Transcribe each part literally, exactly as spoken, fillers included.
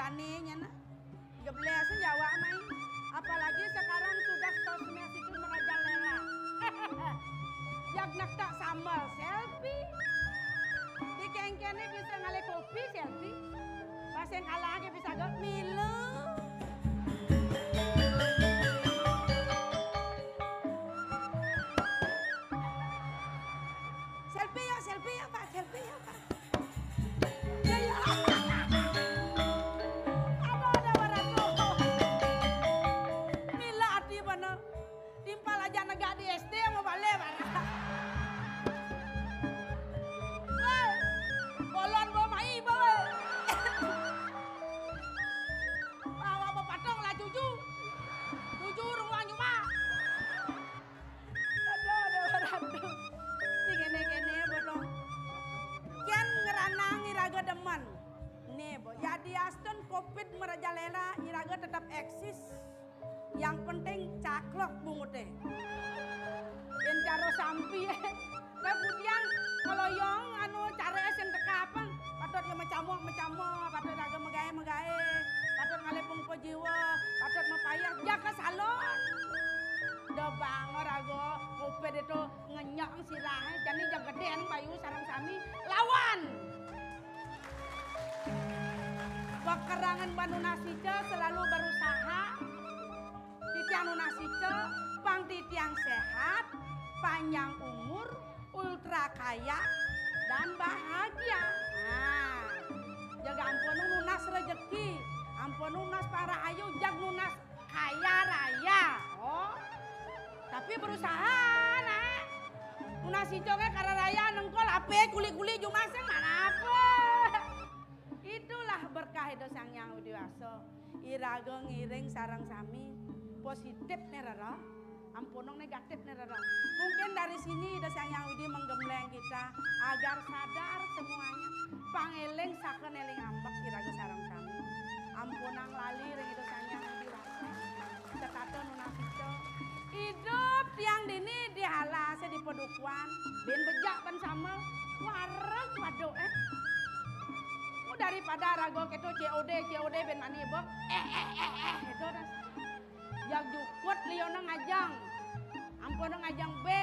Anehnya nah. Geblesen Jawa main. Apalagi sekarang sudah sosmed itu merajalela. Yang nak tak sambal selfie. Di kengkene bisa ngalih kopi selfie. Pas yang kalah aja bisa gak milu. Selfie ya, selfie ya Pak, selfie ya Pak. Ya, ya. Apa ada barang tu? Mila ati mana? Timpal aja negak di S D sama balik mana? Woi, bolon bawa mai bawa. Bawa bawa patong lah cucu. Cucu rumah nyuma. Aduh, aduh, aduh. Ini kene-kene bodoh. Kian ngeranang iraga demen. Nih, bo, jadi astun covid merajalela, iraga tetap eksis. Yang penting caklok bungute. Yen cara sampi, eh. Nah, kemudian kalau yang anu cara sing teka apa? Patut ya macamok, macamok, patut raga megae, megae, patut ngalih pung jiwa, patut mapayah, ya ke salon. Udah bangor raga, covid itu ngenyok sirah, jadi yang gede bayu sarang sami lawan. Pakerangan Mbak Nunas Ica selalu berusaha. Titiang Nunas Ica, pang titiang sehat, panjang umur, ultra kaya, dan bahagia. Nah, jaga ampun nunas rezeki, ampun nunas para ayu, jag nunas kaya raya. Oh, tapi berusaha, nak. Nunas Ica ke kara raya nengkol ape kuli-kuli jumaseng mana apa? Itulah berkah itu Sang Yang Widi Wasa. Iraga ngiring sareng sami positif nih rara. Ampunung negatif nih rara. Mungkin dari sini Ida Sang Yang Widi menggembleng kita agar sadar semuanya. Pangeling saka neling ambek iraga sareng sami. Ampunang lali ring Ida Sang Yang Widi Wasa. Cetata nunas ica. Idup tiang dini di halase di padukuhan. Bin bejak ban sama. Wareg waduk eh. Mu daripada raga keto C O D, C O D bin mani bok. Eh, eh, eh, eh, itu dah. Yang jukut liona ngajang. Ampun ngajang be.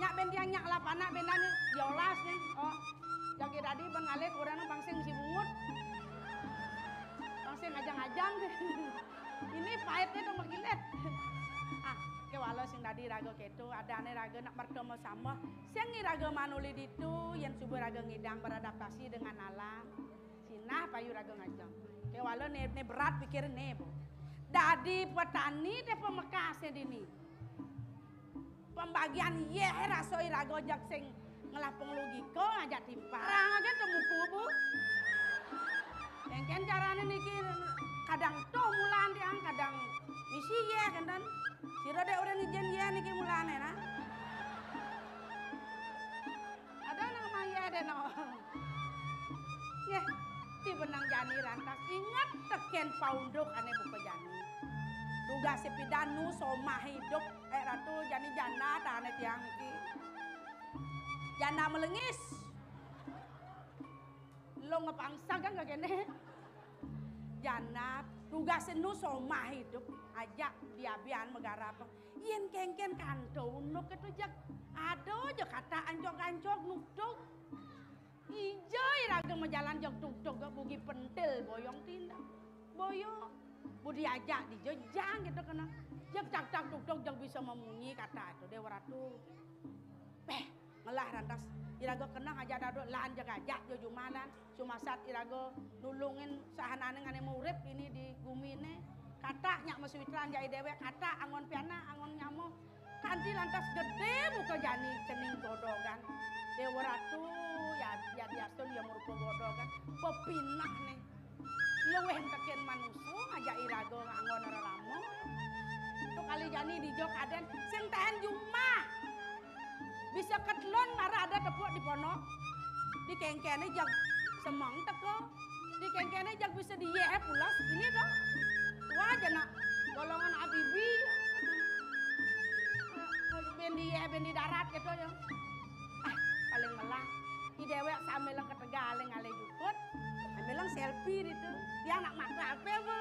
Nyak ben tiang nyak lapanak ben dani. Yolas nih. Oh. Jagi tadi ben ngalih kurang bangsing si bungut. Bangsing ngajang-ngajang. Ini paitnya dong magilet. Ah, kewala sing dadi raga keto, adane raga nak mertemu sama. Sing raga manuli ditu, yen subuh raga ngidang beradaptasi dengan alam. Sinah payu raga ngajeng. Kewala ne, ne berat pikir ne, Bu. Dadi petani te pemekase dini. Pembagian yeh rasa iraga jak sing ngelah penglogika ngajak timpal. Terang aja temuku, Bu. Engken carane niki kadang toh mulan tiang, kadang misi yeh kenten. Sira dek ora ngijen yeh niki mulane nah. Ada nang maya ada nang. Nggih, ti benang jani rantas inget teken paunduk ane buka jani. Tugas sepidan nu somah hidup eh ratu jani janda tane tiang iki. Janda melengis. Lo ngepangsa kan kagene. Janda tugas nu somah hidup aja diabian megarap. Yen kengken kanto unuk ketu jak. Ada aja kata ancok-ancok nukduk. Ija iraga majalan jak duk-duk gak bugi pentil boyong tindak. Boyong. Budi ajak dijejang gitu kena. Jak tak tak duk-duk jak bisa memunyi kata itu Dewa Ratu. Peh, ngelah rantas. Iraga kena ngajak daduk lan jak ajak jo jumalan. Sumasat iraga nulungin sahanane ngane urip ini di gumine. Kata nyak maswitran jai dewek, kata angon piana, angon nyamo. Kanti lantas gede muka jani cening godogan. Dewa Ratu ya ya diastun ya merupa godogan. Pepinah nih. Luweh teken manusa ngajak iraga angon rerama. Tuh kali jani dijo kaden sing tahan jumah. Bisa ketelon mara ada tepuk di ponok. Di kengkene jag semang teko. Di kengkene jag bisa diye pulas ini to. Tua aja nak golongan abibi. Ben diye ben di darat gitu ya. Ah, paling melah. Di dewek sambil ketegal ngalih jukut. Sambil selfie. Ditu, tiang nak makrab ape, Bu?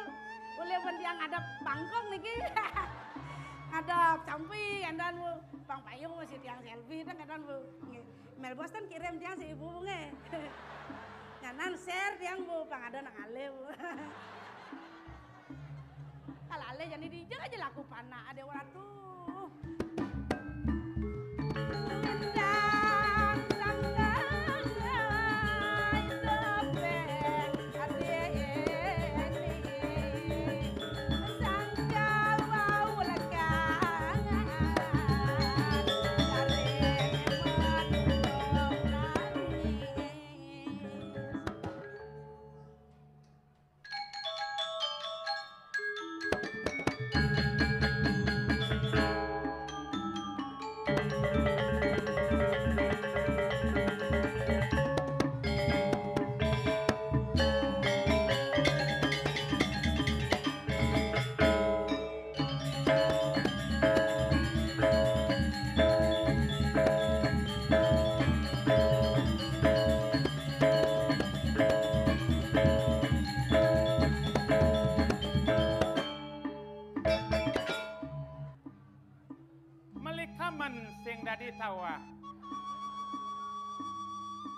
Ulih pun tiang ngadep bangkong niki. Ngadep samping, énten, Bu. Pang payung masih tiang selfie, énten, énten, Bu. Nggih. Mel Boston kirim tiang si ibu, Bu, nggih. Nyanan share tiang, Bu, pang ada nang alih, Bu. Kalau alih jani dijak aja laku panak ada orang tuh. Melikamen sing dadi tawah.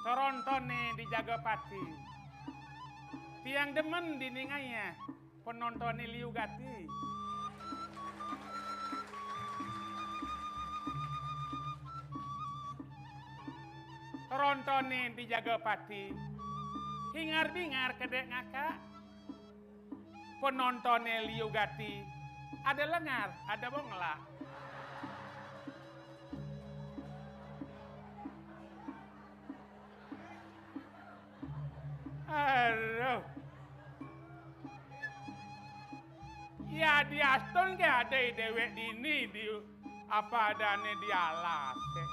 Torontoné dijaga pati. Tiang demen diningaya penontoné liu gati. Torontoné dijaga pati. Hingar-bingar kedék ngakak. Penontoné liu gati. Ada lengar, ada bongla. Aduh. Ya, diastun ké ada déwék dini di apa adané di alasé.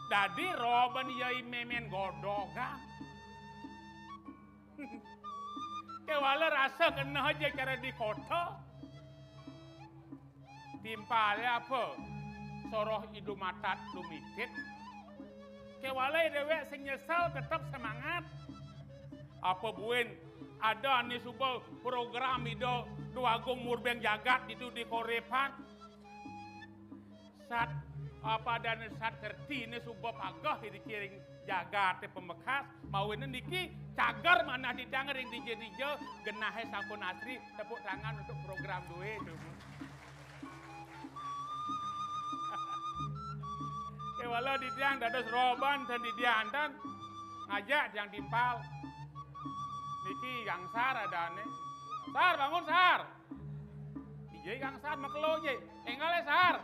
Dadi roben ya i mémén godogan. Kéwala rasa genah aja cara di kota. Timpalé apa? Soroh idu matat dumitit. Kéwala déwék sing nyesel tetep semangat. Apa buin ada ané suba program Ida Déwa Agung Murbeng Jagat ditu di Korépan? Sat apa adané sat kertiné suba pageh di kiring jagaté pamekas, mawinan niki cager manah titiang ring dija-dija, genahé sampun asri, tepuk tangan untuk program dué itu. Kéwala titiang dados roban ten didianten ngajak tiang timpal. Niki Kang Sar adané. Sar, bangun, Sar. Ijai Kang Sar makelo jai. Énggalé, Sar.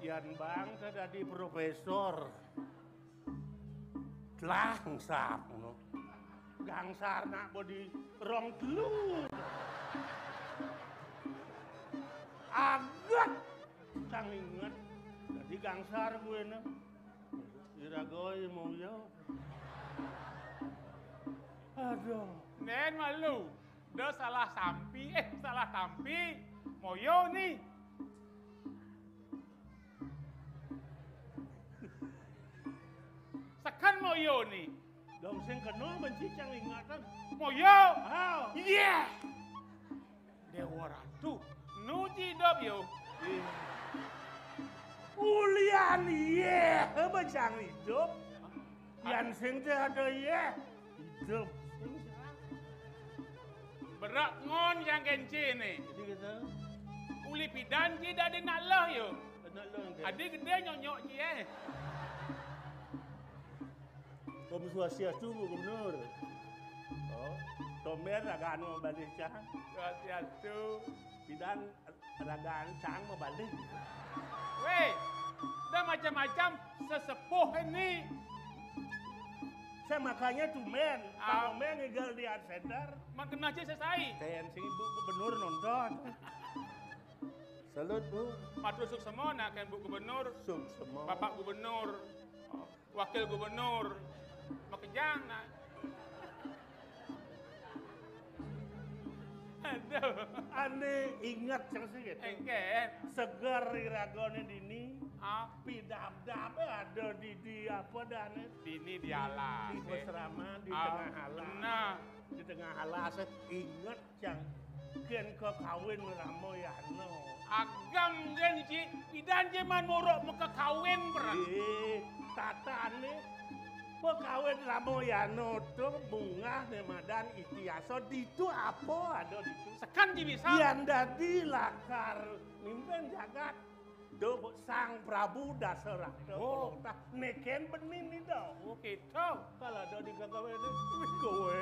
Yan bangsa dadi profésor. Gangsar ngono. Gangsar nak bodi rong telu. Aget. Cang inget. Dadi gangsar kuwi né. Iraga ya mau ya. Aduh. Nén malu. Da salah sampi, eh, salah tampi. Moyo ni. Seken moyo ni. Dong sing kena benci cang ingatan. Moyo. Ah. Iya. Déwa Ratu, nuji idup yo. Iya. Ulian iya, bencang idup. Yan sing té ada iya. Idup. Berak ngon yang kencing ni. Jadi kita. Uli pidan ji dadi nak leh yo. Nak leh, oke. Adi gedé nyonyok ji, eh. Om Swastiastu, Bu Gubernur. Oh, tomben agak anu balik cah. Swastiastu. Pidan Ragané cang mabalik. Wéh, dah macam-macam sesepuh ini. Saya makanya tumben, ah, pangomén ngigel di Art Center. Makan aja selesai. Kayaknya sih Bu Gubernur nonton. Salut, Bu. Matur suksema nak kan Bu Gubernur. Suksema. Bapak Gubernur. Wakil Gubernur. Makejang nak. Aduh. Ané inget cang sih gitu. Engkén. Seger iragané dini. Ah. Pidabdabé ada di, di apa dané? Dini di alas, di, eh, Besrama, di, ah, tengah alas. Nah. Di tengah alas, eh, inget cang. Kén kakawin Ramayana. Agam kén ci, pidan ci man muruk makakawin, pran. Eh, tatané pakawin Ramayana to bungah né madan itihasa ditu apa ada ditu. Sekan ci bisa. Yan dadi lakar mimpin jagat. Duh, Sang Prabu Dasarata. Oh. Tah, nekén bening ida. Oh, gitu. Kalau ada di gagawe ini, kowe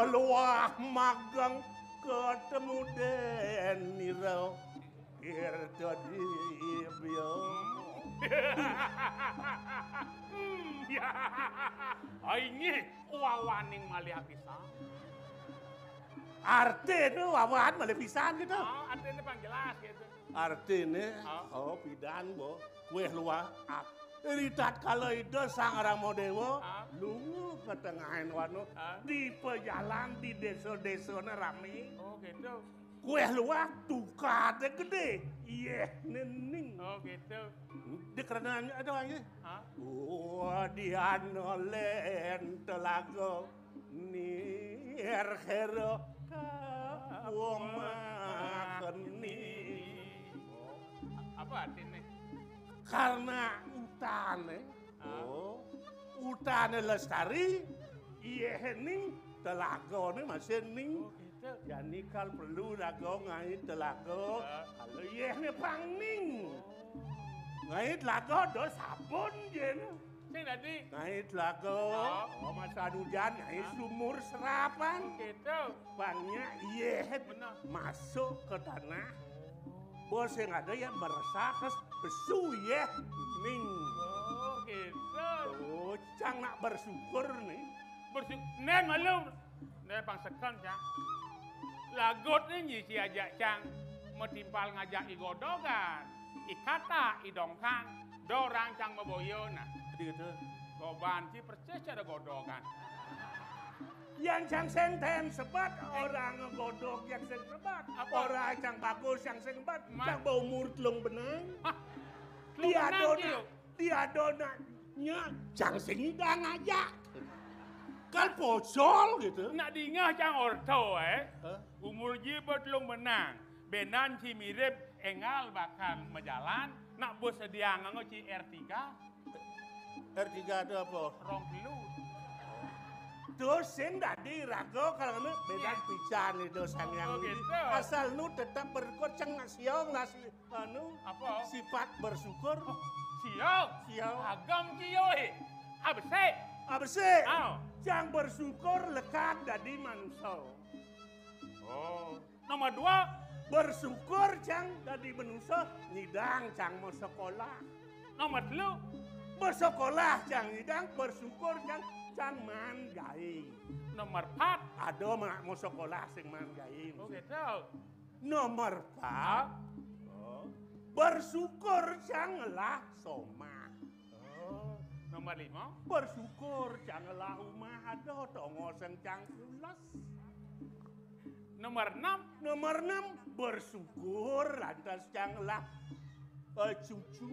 luah magang ketemu denira. Tirta Dibya. Hmm, ya. Ai nggih, wawaning malih pisan. Artiné wawahan malih pisan gitu. Oh, artiné pang jelas gitu. Artiné, ah, oh, pidan, Bo. Wéh luah. Ah. Ri tatkala Ida Sang Ramadéwa, ah, lunga ka tengahing wana, ah, di pajalan, di désa-désané ramé. Oh, gitu. Kuéh luah tukadé gedé. Yéh, nening. Oh, gitu. Di kerana ada lagi. Hah? Wah, di ana lén telaga. Nirhera kawomakeni. Apa artiné? Karena utané. Ah. Oh. Utané lestari, yéhning telagané masih ning. Oh, gitu. Jani kal perlu raga ngait telaga. Ah. Kalau yéhné pang ning. Oh. Ngait telaga do sabun jén. Sing dadi. Ngait telaga. Oh. Oh, masa hujan, ngait, ah, sumur serapan. Oh, gitu. Pangnya yéh. Bener. Masuk ke tanah. Bos yang ada ya meresap terus besu yéh. Ning. Oh, gitu. Oh, cang nak bersyukur nih. Bersyukur. Nén maklum. Nén pang seken, cang. Lagut né nyisi ajak cang. Matimpal ngajak i godogan. I kata, i dongkang. Dorang cang maboya, nah. Jadi gitu. Goban ci persis cara godogan. Yang cang sentén sebat, eh, orang ngegodog yang sing sebat. Apa? Orang cang bagus yang sing sebat. Ma- Cang baumur telung benang. Hah? Telung benang, Dio? Diadona, diadona nya cang sing ngidang aja. Kal pocol gitu. Nak dingeh cang orto, eh. Hah? Umur ji ba telung benang. Bénan ci mirip énggal bakal majalan, nak bos sediang nganggo ci R tiga. R tiga itu apa? Rong telu. Terus sing dadi raga kalau anu bédan, iya, pican itu sang. Oh, yang gitu. Asal nu tetap bersyukur, cang nak siau nasi anu. Apa? Sifat bersyukur. Oh, siau. Siau. Agam ci, oi. Abesik. Abesik. Ah. Cang bersyukur lekad dadi manusia. Oh. Nomor dua. Bersyukur cang dadi manusia, nyidang cang mau sekolah. Nomor telu. Bersekolah cang nyidang, bersyukur cang, cang maan gaé. Nomor empat. Ada mak mau sekolah sing maan gaé. Oh, gitu. Nomor empat. Hah? Oh. Bersyukur cang ngelah somah. Oh, nomor lima. Bersyukur cang ngelah umah ada tonggo sing cang pules. Nomor enam. Nomor enam, bersyukur lantas cang ngelah, eh, cucu.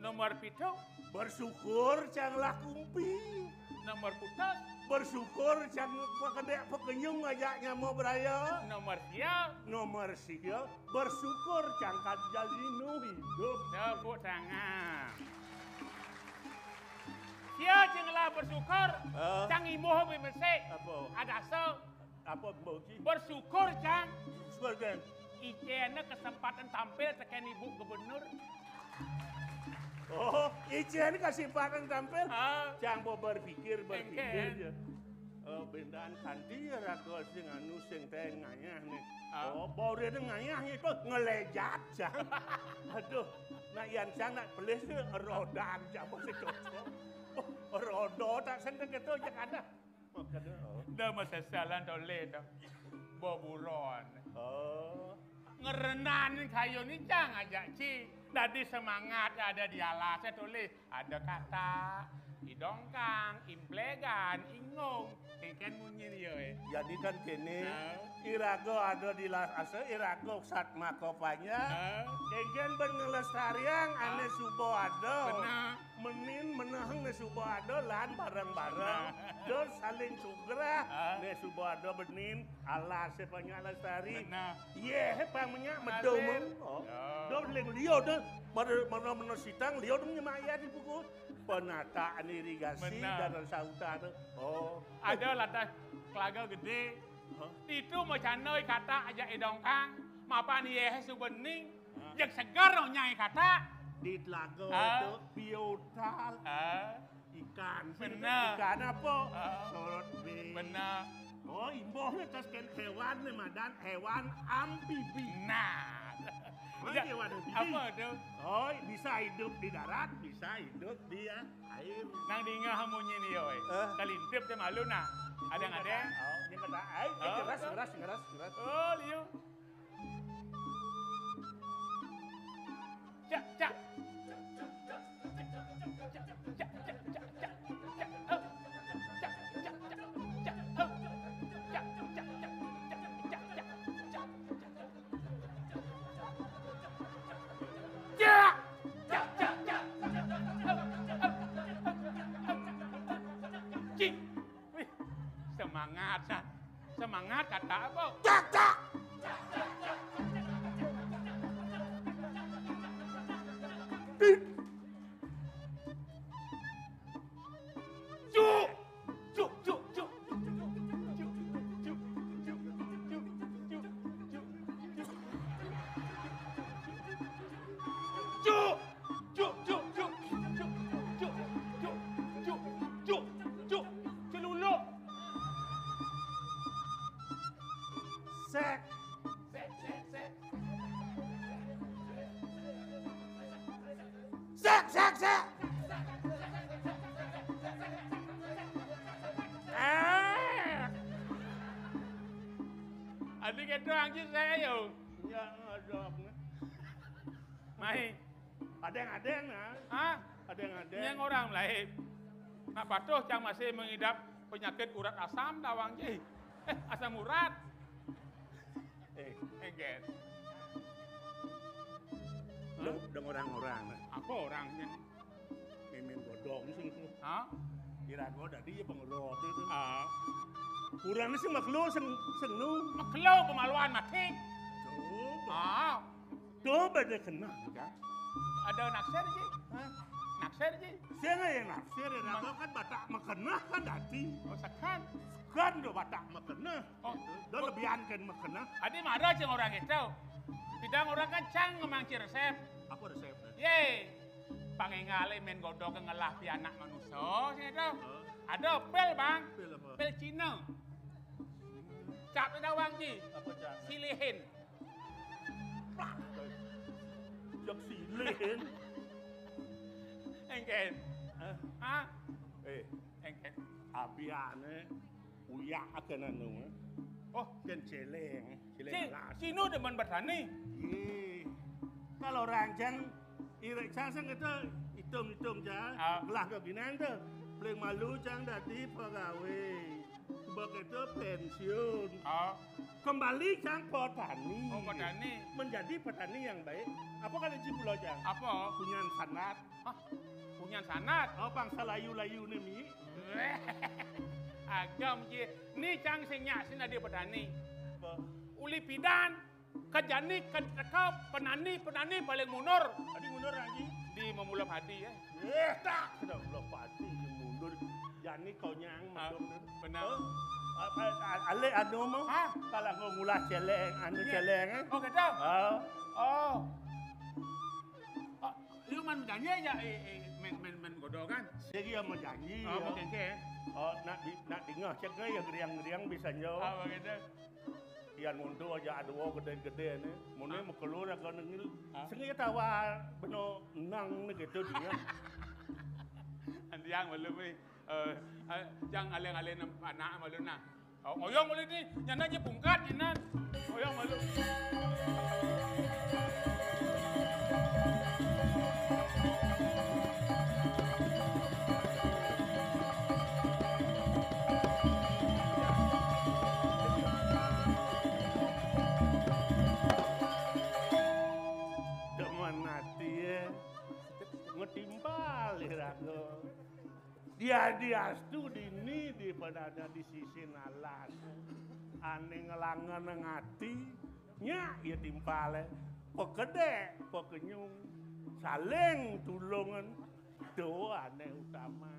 Nomor pitu. Bersyukur cang ngelah kumpi. Nomor putus. Bersyukur cang pakedék pakenyung ngajak nyama beraya. Nomor sia. Nomor sia, bersyukur cang kal jalinu hidup. Tepuk tangan. Sia cang ngelah bersyukur, eh, cang imbuh bimesik. Apa? Ada so. Apa, Mbok Uci? Bersyukur, cang. Bersyukur, cang. Icén kesempatan tampil tekén Ibu Gubernur. Oh, icén kesempatan tampil? Ah. Cang mau berpikir, berpikir. Engkén. Ya. Oh, bendaan kanti ya raga sing anu sing teng ngayah nih. Ah. Oh, bauré ngayah itu ngelejat cang. Aduh, nak yan cang nak pelih tuh rodan cang masih cocok. Oh, rodo tak sing kéto cang ada. Makanya, oh. Dah masasalan tolé dah. Boburon. Oh. Ngerenan kayu ni cang aja, Ci. Dadi semangat ada di alasnya tulis. Ada kata, idongkang, implegan, ingung. Kéngkén munyi dia, eh. Jadi kan kéné, nah, iraga ada di las asa, iraga sat makopanya. Nah. Kéngkén ben ngelestariang ané suba ada. Benar. Menin meneheng né suba ada lan bareng-bareng. Benar. Dor saling sugrah. Ah. Né suba ada benin alasé banyak lestari. Benar. Yéh, pang menyak medem. Ngalir. Oh. Ya. Dor ling liu deh. Mana mana sitang liu deh nyemak ya di buku. Penataan irigasi. Benar. Dan sautan. Oh. Ada latah kelaga gedé. Hah? Itu macanoi kata aja idongkang. Mapan yéh subening. Hah? Yang segar nyai kata. Di telaga itu biotal. Ah. Ikan. Benar. Ikan apa? Ah. Sorot B. Benar. Oh, imbuh ni tas kan hewan ni madan hewan amfibi. Nah. Mana ya, hewan amfibi? Apa tu? Oh, bisa hidup di darat, bisa hidup di, ah, air. Nang dingah munyi ni, oi. Eh? Kalintip tu malu nah. Ada yang ada? Oh, ini kata, ai, oh, keras, keras, keras, keras. Oh, liu. Cak, cak. Cak. Cak, cak, cak. Cik. Wih, semangat, nah. Semangat kata apa? Cak, cak. Tik. Cuk. Cuk, cuk, cuk. Cuk. Cuk, cuk, cuk. Cuk, cuk, cuk. Cuk, cuk, cuk. Celuluk. Sek. Sek, sek, sek. Sek, sek, sek. Ah. Adi kéto anjing saya yo. Ya, ada apa? Mai. Ada yang ada nah. Hah? Ada yang ada. Yang orang lain. Nak patuh cang masih mengidap penyakit urat asam tawang ji. Eh, asam urat. Eh, enggak. Dong, dong orang-orang. Apa orang ini? Mimin godong sing tu. Hah? Kira gua tadi ya pengerot itu. Ah. Kurang sih makhluk sing sing nu. Makhluk pemaluan mati. Coba. Ah. Coba deh kena, kan? Ada naksir ji. Hah? Naksir ji. Siapa yang naksir ya? Naksir kan batak makenah kan dati. Oh, sekan. Sekan do batak makenah. Oh. Do lebihan kan makenah. Adi marah cing orang itu. Bidang orang kan cang ngemangci resep. Apa resep? Ye. Pangingalé mén godog ngelah pianak manusa sing itu. Hah? Ada pil, Bang. Pil apa? Pil Cina. Cap dawang ji. Apa cap? Silihin. Prak. Jak silihin. Engken. Hah? Hah? Eh. Engken. Abiané uyak akan anu. Oh, kan celeng. Celeng. Cino demen bertani. Yé. Kalau rancang irék sasang kita hitung-hitung ja, ah, gelah keginan tu. Paling malu cang dadi pegawai. Begitu pensiun. Ah. Kembali cang petani. Oh, petani. Menjadi petani yang baik. Apa kata ji pulau cang? Apa? Punyan sanat. Hah? Punyan sanat? Oh, bangsa layu-layu ni mi. Agam ji. Ni cang sing nyak sing dadi petani. Apa? Uli pidan. Kejani, ke-, teka, penani, penani paling mundur. Tadi mundur lagi. Di memula padi, ya. Eh, tak. Sudah mula padi, dia mundur. Jani kau nyang, ah, mundur. Benar. Oh, apa, a-, alé anu mah? Hah? Kalau kau ngulah celeng, anu, iya, celeng, eh? Oh, gitu. Ah. Oh. Ah, lu man janji aja, eh, eh, men, men, men godokan. Saya kira mau janji, oh, ya. Mau kengke, eh? Oh, nak di, nak dingeh cek ya geriang-geriang bisa nyo. Ah, begitu. Yan mundur aja ada gedé-gedé né. Muni ah. Mekelur agak nengil. Ah. Sengaja tawa beno nang né gitu dia. Andiang malu ni. Eh, eh, jang aleng-aleng anak malu nah. Oh, ngoyong malu ni. Nyana aja pungkat inan. Ngoyong malu. Demen ati, eh. Ngetimpal iraga. Diadiastu dini di padana di sisin alas. Ané ngelangan ati, nyak ya timpalé. Pekedék, pekenyung, saling tulungan. Doa ané utama.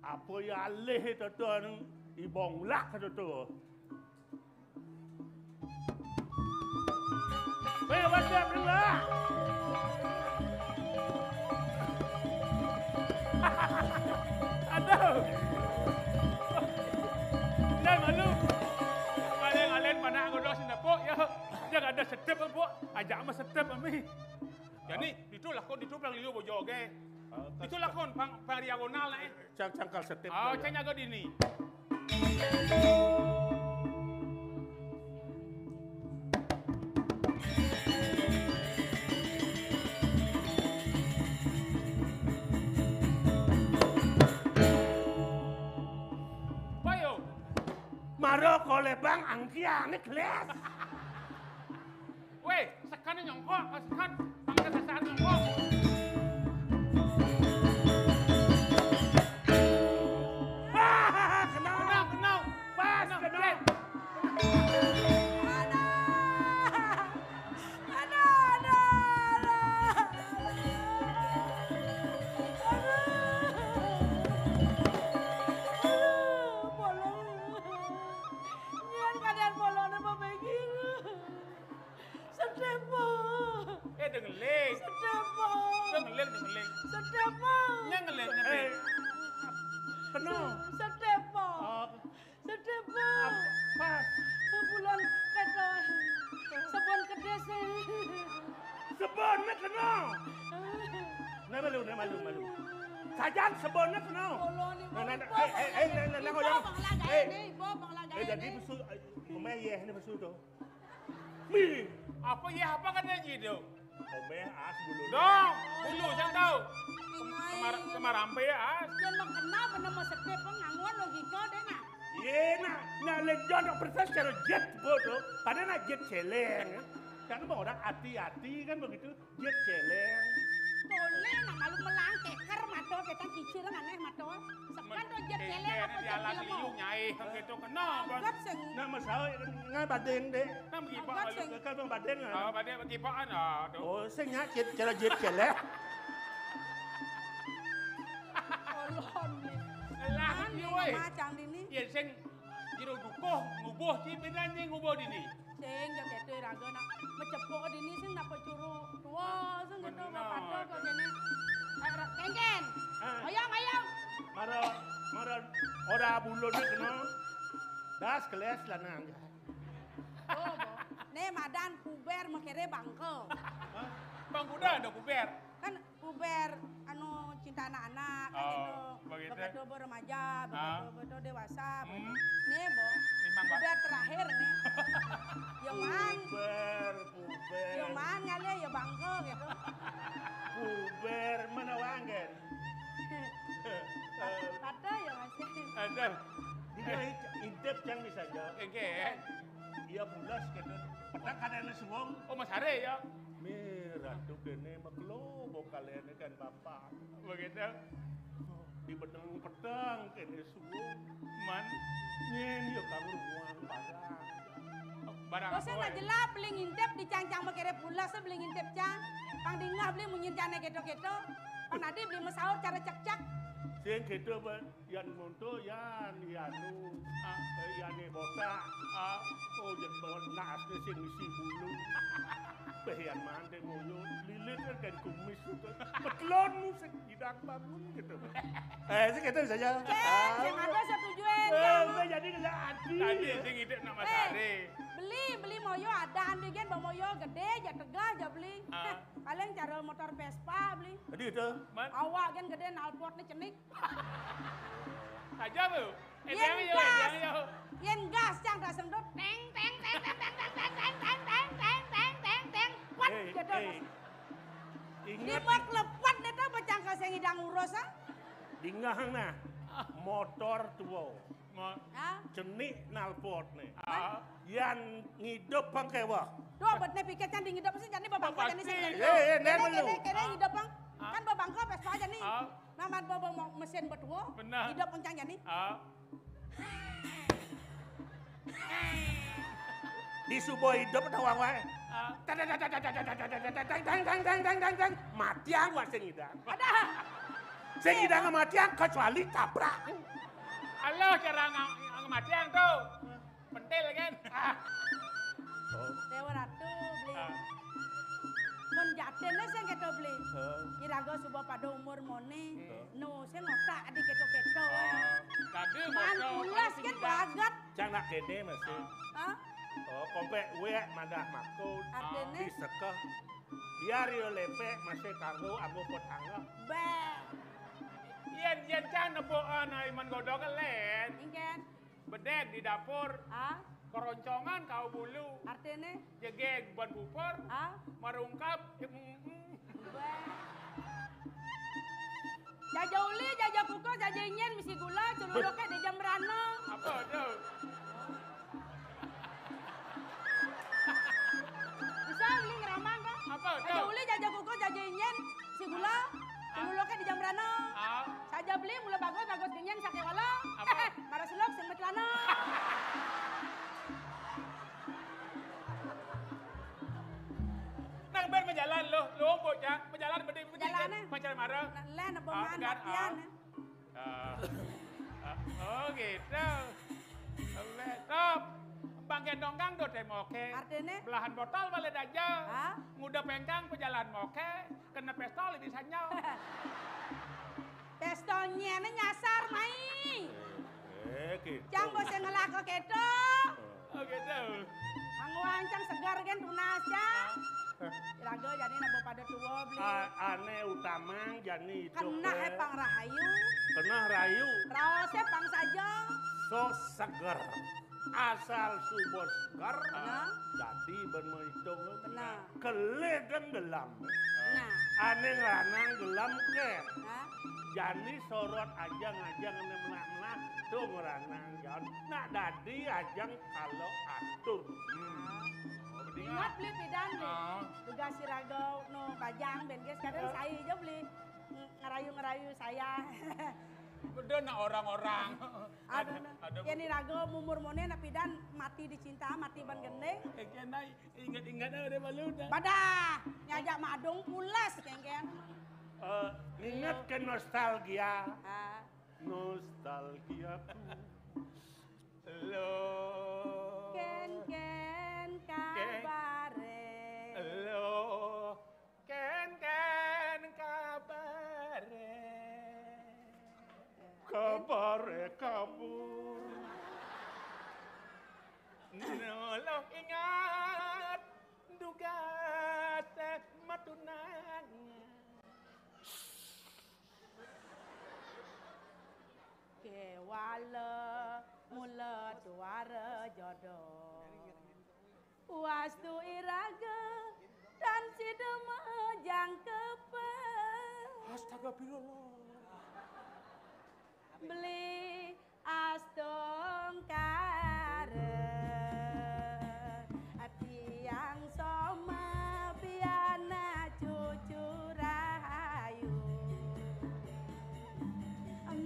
Apa ya alih itu tuh, ibong lak itu tuh. Weh, what's up, Lula? Aduh. Dah malu. Alén-alén panak ngodoh sinepuk, ya. Dia nggak ada setep, Pok. Ajak mah setep, Ami. Jadi, ditu lakon, ditu pang liu bojo, oke. Ditu lakon, pang, pang diagonal, eh. Cang-, cangkal setep. Oh, cang jaga dini. Bayo. Maro kolebang angkiang né kelas. Weh, sekan nyongkok, sekan. Angkat sesaat nyongkok. Ah, kenal. Kenal, kenal. Pas, kenal. Kenal. Aduh, aduh, aduh, aduh. Aduh, bolong. Nyian keadaan bolongnya mau begini. Sedepo. Eh, dengeling. Sedepo. Dengeling, dengeling. Sedepo. Nyegeling, nyegeling. Eh, penuh. Sedepo. Oh. Sedepo. Ap-, pas. Bulan kata. Sebon kedis. Sebon né kena. Nah, malu, nah, malu, malu. Sajan sebon né kena. Nah, nah, nah, eh, eh, eh, nah, nah, nah, ibu, eh, bang lagai, eh, ini, ibu, bang lagai, eh, jadi ini. Besu, eh, omeh yeh né besu tu. Mi. Apa ya, apa kan dia gitu? Omeh as bulu. Dong, bulu saya tahu. Kemar, kemar ampe ya as. Dia mah kenal bener mau sedih pun ngangguan logika deh nah. Iya, nah, nah, lejon dok persis cara jet bodoh. Padahal nak jet celeng. Kan mau orang hati-hati kan begitu, jet celeng. Toleh nak malu melang keker mata kita kicil aneh mata. Sepan to jet celeng apa jet celeng. Liu nyai kan gitu kenapa? Agak sing. Nak masalah ngai badeng deh. Nang begipak malu. Kekal bang badeng ah. Ah, badeng begipakan ah. Oh, sing nyak jet, cara jet celeng. Kolon ni. Lah, macang dini. Ya sing jero dukuh ngubuh ci benan sing ngubuh dini. Sing, ya keto raga nak mecepok dini sing napa curu tua sing gitu. Bener. Bapato kok kene. Eh, kengken. Ah. Oyong, oyong. Mara, mara ora bulun kena. Das keles lanang. Oh, bo. Né madan puber mekere bangke. Hah? Bang kuda ada puber. Kan puber anu cinta anak-anak kan. Oh, gitu. Begitu. Begitu remaja, begitu, begitu dewasa, begitu. Né, bo. Puber terakhir né. Yang man. Puber, puber. Yang man ngalih ya bangke gitu. Puber mana wanggen? Kata ya Mas. Ada. Dia intip yang bisa jawab. Oke. Iya bulas gitu. Petang kada ada suwung. Oh, Mas Hare ya. Miratu kene makelo bokalene kan bapak. Begitu. Di petang-petang kene suwung. Man. Nyen yo kang ruang barang. Barang apa? Nak jelap beli ngintip di cang-cang makere pulas beli ngintip cang. Pang dingah beli munyin cang keto-keto. Pang nadi beli masaur cara cek-cek. Sing keto, Bang. Yan monto, yan, yanu, ah, eh, yane botak. Ah. Oh, yen bawa nas sing isi bulu. Beh, Mande moyo, lilit kan kumis itu. Petelon sing idang bangun gitu. Eh, sing gitu bisa aja. Cen, sing ada setujuan, eh, kamu. Saya jadi kena hati. Tadi sing ide nak Mas Eh, Hari. Beli, beli moyo ada andi gen bawa moyo gede, ja tegah ja beli. Ah. Paling cara motor Vespa beli. Jadi itu. Man? Awak gen gede, knalpot nih cenik. Saja, Bu. Eh, Yen jangan, yo, gas. Jangan, yo. Yen gas, cang tak sendut. Teng, teng, teng, teng, teng, teng, teng, teng, teng, teng, teng, teng, teng. Wat, eh, gitu, eh. Ingat. Lima kelepot deh tuh, bocang kasih ngidang urus, ah. Dingah nah. Motor tua. Mo- Hah? Cenik knalpot nih. Ah. Yan ngidup pang kewah. Tuh, buat nih pikir cang di ngidup sih, jadi babangka jadi sih. Eh, eh, neng kene, dulu. Kene, kene ngidup pang. Ah. Kan babangka Vespa aja nih. Ah. Mamat bawa, bawa mesin betua. Benar. Hidup kencang jadi. Ah. Di subuh hidup tawang wae. Ah. Tang, tang, tang, tang, tang. Matiang wae sing idang. Ada. Sing idang matiang kecuali tabrak. Allah cara ngang, ngang matiang tuh. Pentil kan? Ah. Oh. Dewa Ratu beli. Ah. Mun jatin sing keto beli. Heeh. Iraga suba pada umur mone. Heeh. No, sing otak adi keto-keto. Ah. Tadi man ngotot, pulas kan bagat. Cang nak kene masih. Ah. Hah? Oh, kompek wek madah makut. Artine? Disekeh. Biar yo lepek masih kanggo anggo pot anggo. Be. Yen, yen cang nepuk ana iman godok len. Ingken. Bedeg di dapur. Ah? Keroncongan kau bulu. Artine? Jegeg ban bupor. Ah? Marungkap. Mm, mm. Wah. Jaja uli, jaja kukus, jaja inyen, misi gula, celuluke di jam berana. Apa tuh? Bisa uli ngeramang kok. Apa tuh? Jaja uli, jaja kukus, jaja inyen, misi gula, celuluke di jam berana. Ah. Saja beli mula bagus, bagus genyen sake wala. Apa? Marah selok sing metlana. Nang ben menjalan lo, lo bocah, menjalan bedi bedi. Jalan, eh. Pacar marah. Nah, len apa man latihan, eh. Ah. Ah, oh gitu. Top. Bang gendong kang do demoke. Artine? Belahan botol balik aja. Hah? Nguda pengkang pejalan moke. Kena pistol di sanyal. Pistolnya ini nyasar, Mai. Eh, gitu. Cang bos yang ngelako keto. Oh, gitu. Anggo ancang segar kan tunas ya. Raga jadi nabo pada tua beli. A- ane utama jani hidup. Kena eh. Hepang rahayu. Kena rayu. Raosnya pang saja. So seger. Asal subuh seger, nah. Dadi ben maitung. Benar. Kele deng gelam. Nah. Ane ngranang gelam ke. Nah. Jani sorot aja ngajang ane menak-menak. Tuh ngranang jan. Nak dadi ajang kalau atur. Hmm. Nah. Ingat beli pidan deh. Ah. Tugas si Rago no bajang ben guys kadang saya aja beli ng- ngerayu-ngerayu saya. Udah nak orang-orang. Aduh, ada, nah. Ada. Ya nih Rago mumur mone nak pidan mati dicinta, mati ban gendeng. Eh, kena ingat-ingat ada balu dah. Badah, nyajak madung pulas kengken. Eh, ingat ke nostalgia. Ah. Nostalgiaku. Lo. Ken ken kabare. Lo. Ken ken kabare. Kabare kabur. Nolong ingat duga teh matunang. Kewala mula tuara jodoh. Wastu iraga dan sida majangkepan. Astagfirullah. Beli astungkara tiang soma piana cucu rahayu.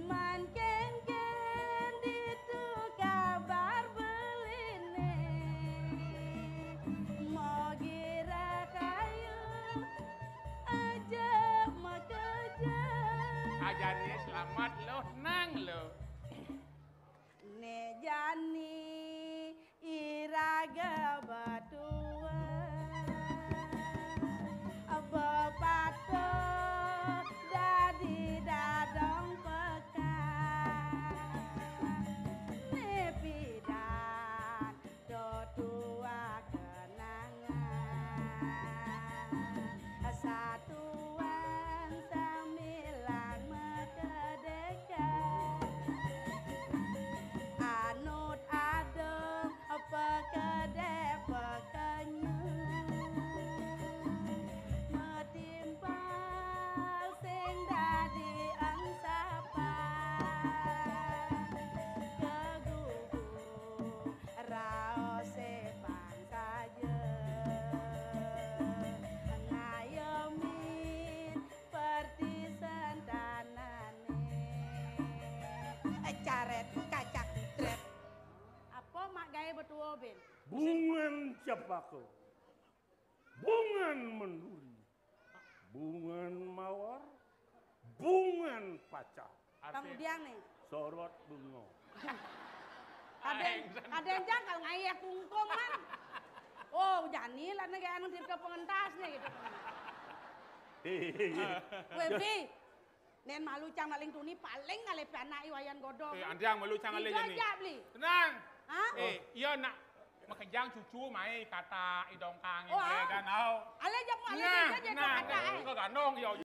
Man kengken ditu kabar beline. Mogi rahayu aja makeja. Ajane selamat lo, tenang lo. Ne jani iraga batua. Bungan cempaka, bungan menduri, bungan mawar, bungan pacar. Bang Udiang nih. Sorot bunga. Ada ada yang jangkal ngayek kungkung man. Oh, jani lah nih kayak anu di pengentas nih gitu. Weh, Bli. Nen malu cang naling tuni paling ngalepi anak i wayan godong. Eh, andiang malu cang ale Ijo jani. Aja, Bli. Tenang. Hah? Eh, iya nak makejang cucu mai kata idongkang Oh, ini ah. Dan au. Ale jamu ale Nah, aja nah, kata ai. Kagandong ya.